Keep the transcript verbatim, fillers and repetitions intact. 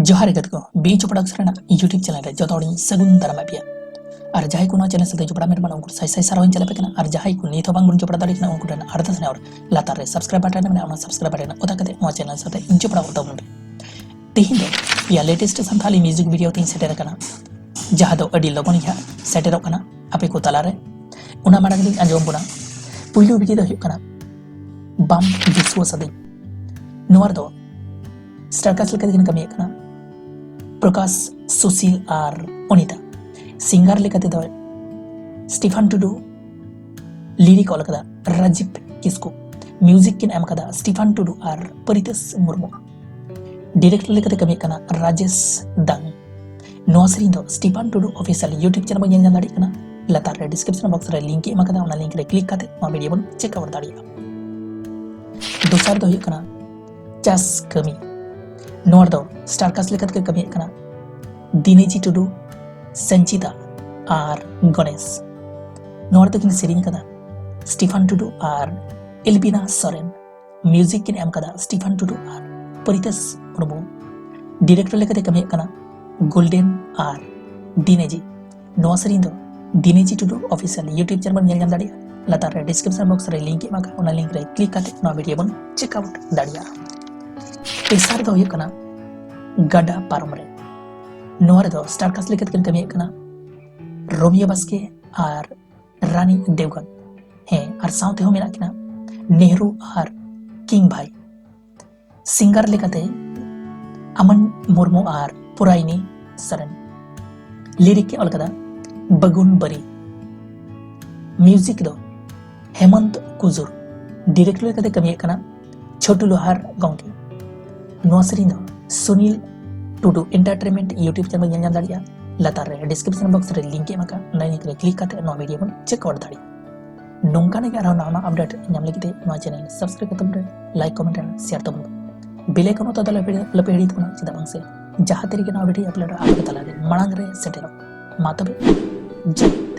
ᱡᱚᱦᱟᱨ ᱜᱮ ᱜᱟᱛᱮ ᱠᱚ, ᱵᱤᱧᱪᱩ ᱯᱨᱚᱰᱟᱠᱥᱚᱱ ᱨᱮᱱᱟᱜ YouTube ᱪᱮᱱᱮᱞ ᱨᱮ ᱡᱚᱛᱚ ᱦᱚᱲᱤᱧ ᱥᱟᱹᱜᱩᱱ ᱫᱟᱨᱟᱢ ᱟᱯᱮᱭᱟ᱾ ᱟᱨ ᱡᱟᱦᱟᱸᱭ ᱠᱚ ᱱᱚᱣᱟ ᱪᱮᱱᱮᱞ ᱥᱟᱶᱛᱮ ᱡᱚᱯᱲᱟᱣ ᱢᱮᱱᱟᱜ ᱵᱚᱱᱟ, ᱩᱱᱠᱩ ᱥᱟᱭ ᱥᱟᱭ ᱥᱟᱨᱦᱟᱣ ᱤᱧ ᱪᱟᱞ ᱟᱯᱮ ᱠᱟᱱᱟ᱾ ᱟᱨ ᱡᱟᱦᱟᱸᱭ ᱠᱚ ᱱᱤᱛ ᱦᱚᱸ ᱵᱟᱝ ᱵᱚᱱ ᱡᱚᱯᱲᱟᱣ ᱫᱟᱲᱮ ᱠᱟᱱᱟ, ᱩᱱᱠᱩ ᱴᱷᱮᱱ ᱟᱨᱫᱟᱥ ᱱᱮᱦᱚᱨ, ᱞᱟᱛᱟᱨ ᱨᱮ subscribe button ᱢᱮᱱᱟᱜᱼᱟ, ᱚᱱᱟ subscribe button ᱚᱛᱟ ᱠᱟᱛᱮ ᱱᱚᱣᱟ ᱪᱮᱱᱮᱞ ᱥᱟᱶᱛᱮ ᱡᱚᱯᱲᱟᱣ ᱛᱟᱵᱚᱱ ᱯᱮ᱾ ᱛᱮᱦᱮᱧ ᱫᱚ ᱭᱟ latest ᱥᱟᱱᱛᱷᱟᱞᱤ music video ᱛᱤᱧ ᱥᱮᱴᱮᱨ ᱟᱠᱟᱱᱟ, ᱡᱟᱦᱟᱸ ᱫᱚ ᱟᱹᱰᱤ ᱞᱚᱜᱚᱱ ᱜᱮ ᱦᱟᱸᱜ ᱥᱮᱴᱮᱨᱚᱜ ᱠᱟᱱᱟ ᱟᱯᱮ ᱠᱚ ᱛᱟᱞᱟᱨᱮ᱾ ᱚᱱᱟ ᱢᱟᱲᱟᱝ ᱨᱤᱧ ᱟᱸᱡᱚᱢ ᱵᱚᱱᱟ᱾ ᱯᱩᱭᱞᱩ video ᱫᱚ ᱦᱩᱭᱩᱜ ᱠᱟᱱᱟ ᱵᱟᱢ ᱵᱤᱥᱣᱟᱥ ᱟᱹᱫᱤᱧ᱾ ᱱᱚᱣᱟ ᱨᱮᱫᱚ star cast ᱞᱮᱠᱟᱛᱮ ᱠᱤᱱ ᱠᱟᱹᱢᱤᱭᱮᱫ ᱠᱟᱱᱟ ᱯᱨᱚᱠᱟᱥ, ᱥᱩᱥᱤᱞ ᱟᱨ ᱚᱱᱤᱛᱟ᱾ Singer ᱞᱮᱠᱟᱛᱮ ᱫᱚ ᱥᱴᱤᱯᱷᱟᱱ ᱴᱩᱰᱩ, lyric ᱚᱞ ᱠᱟᱫᱟ ᱨᱟᱡᱤᱵ ᱠᱤᱥᱠᱩ, music ᱠᱤᱱ ᱮᱢ ᱠᱟᱫᱟ ᱥᱴᱤᱯᱷᱟᱱ ᱴᱩᱰᱩ ᱟᱨ ᱯᱚᱨᱤᱛᱳᱥ ᱢᱩᱨᱢᱩ᱾ Director ᱞᱮᱠᱟᱛᱮ ᱠᱟᱹᱢᱤᱭᱮᱫ ᱠᱟᱱᱟ ᱨᱟᱡᱮᱥ ᱫᱟᱝ᱾ ᱱᱚᱣᱟ ᱥᱮᱨᱮᱧ ᱫᱚ ᱥᱴᱤᱯᱷᱟᱱ ᱴᱩᱰᱩ official YouTube channel ᱵᱚᱱ ᱧᱮᱞ ᱧᱟᱢ ᱫᱟᱲᱮᱭᱟᱜ ᱠᱟᱱᱟ᱾ ᱞᱟᱛᱟᱨ ᱨᱮ description box ᱨᱮ link ᱤᱧ ᱮᱢ ᱟᱠᱟᱫᱟ, ᱚᱱᱟ link ᱨᱮ click ᱠᱟᱛᱮ ᱱᱚᱣᱟ video ᱵᱚᱱ check out ᱫᱟᱲᱮᱭᱟᱜᱼᱟ᱾ ᱫᱚᱥᱟᱨ ᱫᱚ ᱦᱩᱭᱩᱜ ᱠᱟᱱᱟ ᱪᱟᱥ ᱠᱟᱹᱢᱤ᱾ ᱱᱚᱣᱟ ᱨᱮᱫᱚ star cast ᱞᱮᱠᱟᱛᱮ ᱠᱟᱹᱢᱤᱭᱮᱫ ᱠᱟᱱᱟ ᱫᱤᱱᱮᱡᱤ ᱴᱩᱰᱩ, ᱥᱚᱧᱪᱤᱛᱟ ᱟᱨ ᱜᱚᱱᱮᱥ᱾ ᱱᱚᱣᱟ ᱨᱮᱫᱚ ᱠᱤᱱ ᱥᱮᱨᱮᱧ ᱠᱟᱫᱟ ᱥᱴᱤᱯᱷᱟᱱ ᱴᱩᱰᱩ ᱟᱨ ᱮᱞᱵᱤᱱᱟ ᱥᱚᱨᱮᱱ᱾ Music ᱠᱤᱱ ᱮᱢ ᱠᱟᱫᱟ ᱥᱴᱤᱯᱷᱟᱱ ᱴᱩᱰᱩ ᱟᱨ ᱯᱚᱨᱤᱛᱳᱥ ᱢᱩᱨᱢᱩ᱾ Director ᱞᱮᱠᱟᱛᱮ ᱠᱟᱹᱢᱤᱭᱮᱫ ᱠᱟᱱᱟ ᱜᱳᱞᱰᱮᱱ ᱟᱨ ᱫᱤᱱᱮᱡᱤ᱾ ᱱᱚᱣᱟ ᱥᱮᱨᱮᱧ ᱫᱚ ᱫᱤᱱᱮᱡᱤ ᱴᱩᱰᱩ official YouTube channel ᱵᱚᱱ ᱧᱮᱞ ᱧᱟᱢ ᱫᱟᱲᱮᱭᱟᱜᱼᱟ᱾ ᱞᱟᱛᱟᱨ ᱨᱮ description box ᱨᱮ link ᱮᱢ ᱟᱠᱟᱫᱟ, ᱚᱱᱟ link ᱨᱮ click ᱠᱟᱛᱮ ᱱᱚᱣᱟ video ᱵᱚᱱ check out ᱫᱟᱲᱮᱭᱟᱜᱼᱟ᱾ ᱛᱮᱥᱟᱨ ᱫᱚ ᱦᱩᱭᱩᱜ ᱠᱟᱱᱟ ᱜᱟᱰᱟ ᱯᱟᱨᱚᱢ ᱨᱮ᱾ ᱱᱚᱣᱟ ᱨᱮᱫᱚ star cast ᱞᱮᱠᱟᱛᱮ ᱠᱤᱱ ᱠᱟᱹᱢᱤᱭᱮᱫ ᱠᱟᱱᱟ ᱨᱳᱢᱤᱭᱳ ᱵᱟᱥᱠᱮ ᱟᱨ ᱨᱟᱱᱤ ᱫᱮᱣᱜᱟᱱ᱾ ᱦᱮᱸ, ᱟᱨ ᱥᱟᱶᱛᱮ ᱦᱚᱸ ᱢᱮᱱᱟᱜ ᱠᱤᱱᱟ ᱱᱮᱦᱨᱩ ᱟᱨ ᱠᱤᱝ ᱵᱷᱟᱭ᱾ Singer ᱞᱮᱠᱟᱛᱮ ᱟᱢᱟᱱ ᱢᱩᱨᱢᱩ ᱟᱨ ᱯᱩᱨᱟᱭᱱᱤ ᱥᱚᱨᱮᱱ᱾ Lyric ᱮ ᱚᱞ ᱠᱟᱫᱟ ᱵᱟᱜᱩᱱ ᱵᱟᱨᱤ᱾ Music ᱫᱚ ᱦᱮᱢᱚᱱᱛ ᱠᱩᱡᱩᱨ᱾ Director ᱞᱮᱠᱟᱛᱮ ᱠᱟᱹᱢᱤᱭᱮᱫ ᱠᱟᱱᱟ ᱪᱷᱳᱴᱩ ᱞᱳᱦᱟᱨ ᱜᱚᱝᱠᱮ᱾ ᱱᱚᱣᱟ ᱥᱮᱨᱮᱧ ᱫᱚ ᱥᱩᱱᱤᱞ ᱴᱩᱰᱩ Entertainment YouTube channel ᱧᱮᱞ ᱧᱟᱢ ᱫᱟᱲᱮᱭᱟᱜᱼᱟ᱾ ᱞᱟᱛᱟᱨ ᱨᱮ description box ᱨᱮ link ᱮᱢ ᱟᱠᱟᱫ, ᱚᱱᱟ link ᱨᱮ click ᱠᱟᱛᱮ ᱱᱚᱣᱟ video ᱵᱚᱱ check out ᱫᱟᱲᱮᱭᱟᱜᱼᱟ᱾ ᱱᱚᱝᱠᱟᱱᱟᱜ ᱜᱮ ᱟᱨᱦᱚᱸ ᱱᱟᱣᱟ ᱱᱟᱣᱟ update ᱧᱟᱢ ᱞᱟᱹᱜᱤᱫ ᱛᱮ ᱱᱚᱣᱟ channel subscribe ᱠᱟᱛᱮ ᱵᱚᱱ like, comment and share ᱛᱟᱵᱚᱱ ᱯᱮ᱾ Bell icon ᱚᱛᱟ ᱫᱚ ᱟᱞᱚᱯᱮ ᱟᱞᱚᱯᱮ ᱦᱤᱲᱤᱧ ᱛᱟᱵᱚᱱᱟ, ᱪᱮᱫᱟᱜ ᱵᱟᱝ ᱥᱮ ᱡᱟᱦᱟᱸ ᱛᱤ ᱨᱮᱜᱮ ᱱᱚᱣᱟ video upload ᱟ, ᱟᱯᱮ ᱠᱚ ᱛᱟᱞᱟᱨᱮ ᱢᱟᱲᱟᱝ ᱨᱮ ᱥᱮᱴᱮᱨᱚᱜ᱾ ᱢᱟ ᱛᱚᱵᱮ, ᱡᱚᱦᱟᱨ᱾